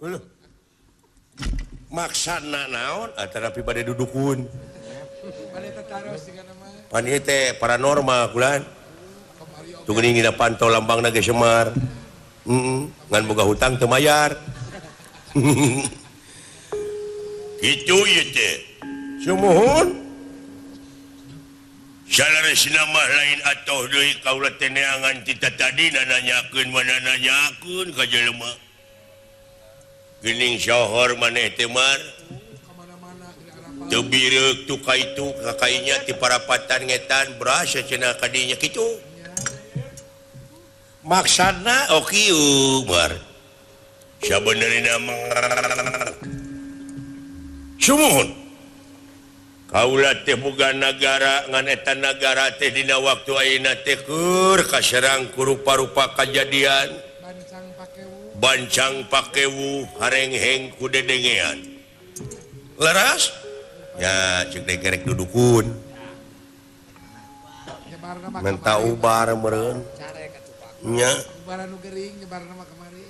Uluh. Maksana naon atanapi bade dudukun. Bade tataros sigana mah. Pan ieu teh paranormal kulan. Tuh geuning dina pantau lambangna ge Semar. Heeh, ngan boga hutang teu mayar. Kitu ieu teh. Sumuhun. Salaresna mah lain atoh deui kaula teh neangan ti tatadina nanyakeun mana nanyakeun ka jelema. Geuning sohor maneh teh mar. Teu bireuk tu ka itu ka kainya ti parapatan ngetan berasa cenah ka dinya kitu. Maksana oh kieu mar. Sabenerna mah sumuhun. Kaula teh boga nagara ngan eta nagara teh dina waktu ayeuna teh keur kaserang ku rupa-rupa kajadian. Bancang pakewu harengheng ku dedengean. Leras? Ya ceuk deui gerek dudukun. Menta ubar meureun. Nya. Ubaran nu gering nyebarna mah kamari.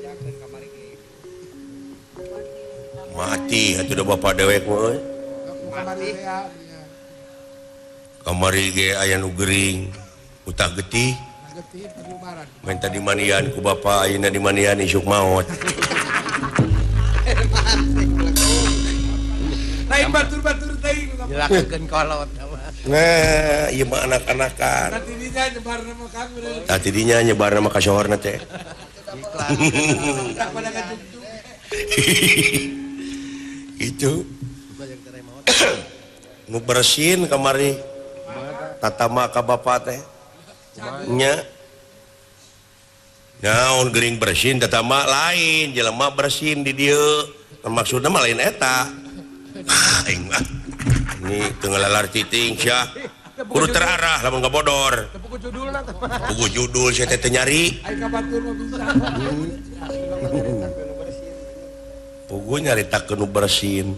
Mati atuh da bapa dewek mah euy. Kamari ge aya nu gering utah getih minta dimanian ku bapa ayeuna dimanian isuk maot. Lain batur-batur teuing jelakeun kolot. Nah, ieu mah anak-anakan. Tadinya nyebarna mah ka meureun. Tadinya nyebarna mah ka sohorna teh. Itu nu bersin kamari tatama ka bapa teh nya naon gering bersin tatama lain jelema bersin di dieu maksudna mah lain eta. Aing mah ini teu ngalalar titing sia kudu terarah lamun ngabodor buku judul sia teh teu nyari pugu nyaritakeun nu bersin.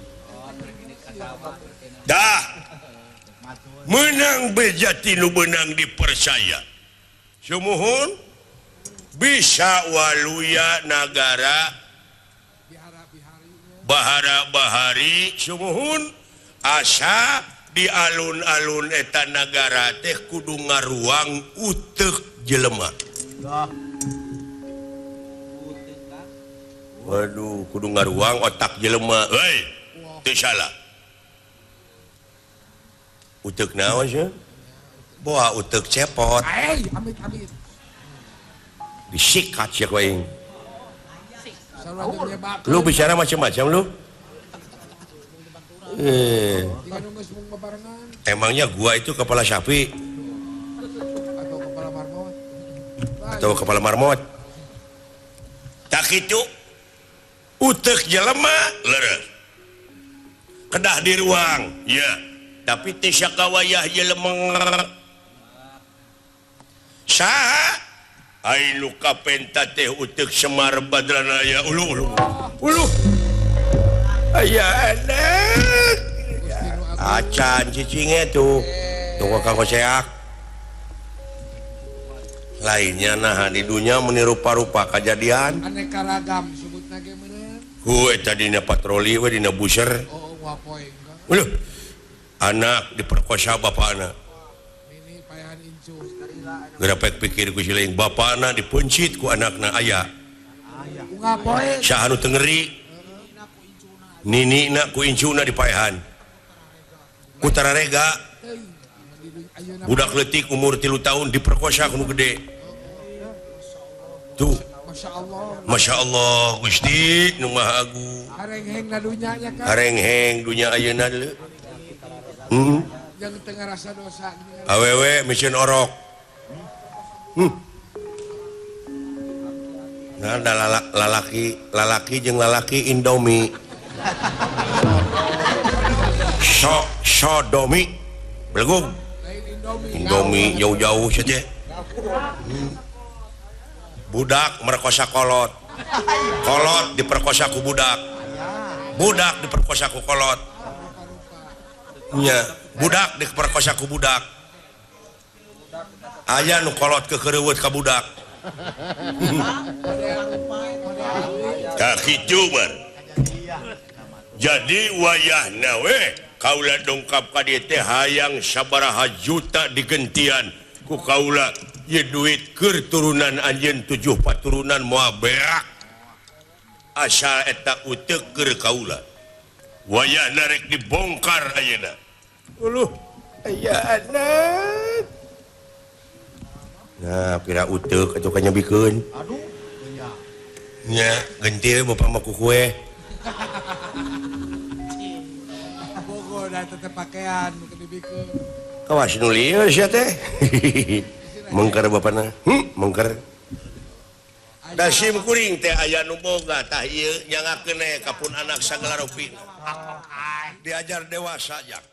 Dah menang bejati nu benang dipercaya. Sumuhun bisa waluya nagara bahara bahari sumuhun asa di alun-alun eta nagara teh kudu ngaruang uteuk jelema. Waduh, kudu ngaruang otak jelema. Heuy, teu salah. Uteuk naon sih? Boa uteuk cepot. Amit-amit. Disikat sia ku aing. Lu bicara macam-macam lu. Emangnya gua itu kepala sapi atau kepala marmot? Atau kepala marmot? Tak itu uteuk jelema leres. Kedah di ruang, ya. Tapi teh sakawayah jelema saha ai nu kapenta teh uteuk Semar Badranaya ulu ulu ulu aya anak acan cicingnya tuh tunggu kanggo seak lainnya nah di dunia menirupa-rupa kejadian aneka ragam sebutna ge meureun ku eta dina patroli we dina buser oh wapoe uluh anak diperkosa bapakna. Gerapek pikir ku siling bapakna dipencit ku anakna aya. Saha nu teu ngeri? Ninina ku incuna dipaehan. Ku tararega. Budak leutik umur 3 tahun diperkosa ku nu gede. Tuh. Masya Allah Gusti nu Maha Agung. Harengheng na dunya nya kan. Harengheng dunya ayeuna deui. Jangan tengah rasa dosa. Awewe mission orok. Nah, ada lalaki jeung lalaki Indomie. Sodomi. Belegung. Indomie jauh-jauh saja. Budak merkosa kolot. Kolot diperkosa ku budak. Budak diperkosa ku kolot. Nya, budak diperkosa ku budak. Aya nu kolot kekereuweut ka budak. Tah kitu bar. Jadi wayahna we kaula dongkap ka dieu teh hayang sabaraha juta digentian ku kaula ieu duit keur turunan anjeun 7 paturunan moal beak. Asal eta uteuk keur kaula. Wayahna rek dibongkar ayeuna. Uluh aya anak. Nah, kira uteuk atuh kanyebikeun. Aduh, nya. Nya, genti we bapak mah ku kue. Bogo da tetep pakaian nu dibikeun. Kawas nu lieur sia teh. Mengker bapana. Mengker. Da sim kuring teh aya nu boga tah ieu nyangakeun we ka pun anak sagala rupina. Diajar dewasa jak.